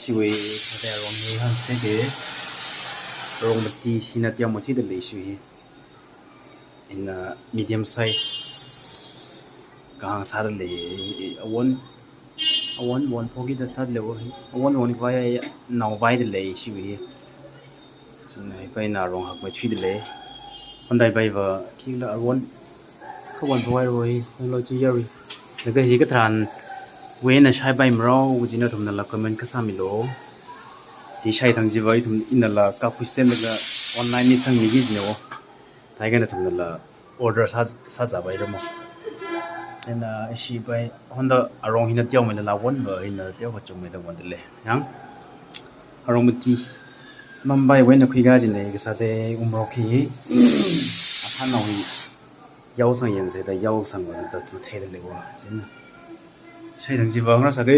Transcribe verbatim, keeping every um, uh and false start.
Chiwui kade arong hi hāngsa ke, arong mati hina teomeithuida lei ishiwui hi. Ina medium size kahāng sāda lei, awon, awon won phokida sāda lei, awon won khavai naovaida lei ishiwui hi. Chieina hipa ina arong hakmeithuida lei. Honda paiva khikhala arong kawon phaowa roi, lo chi yarui. Laga hi katharanwui eina shaipai marao kaji nathumnala comment kasāmilo. Hi shaithang chiva ithum inala kakhui semlaga online li sangmiki jina wo. Thākha nathumnala order sā, sāzāpai ramo. Ina ishi pai Honda arong hina teomeilala wonva hina teokha chungmeida wonda lei. Yang arong mati. Mumbai wui eina khuika jina kasāda umrok hi. Athānao hi yaosang yangsa da yaosang wada tu theida leiwa. Chieina shaithang chiva ngarāsā ke.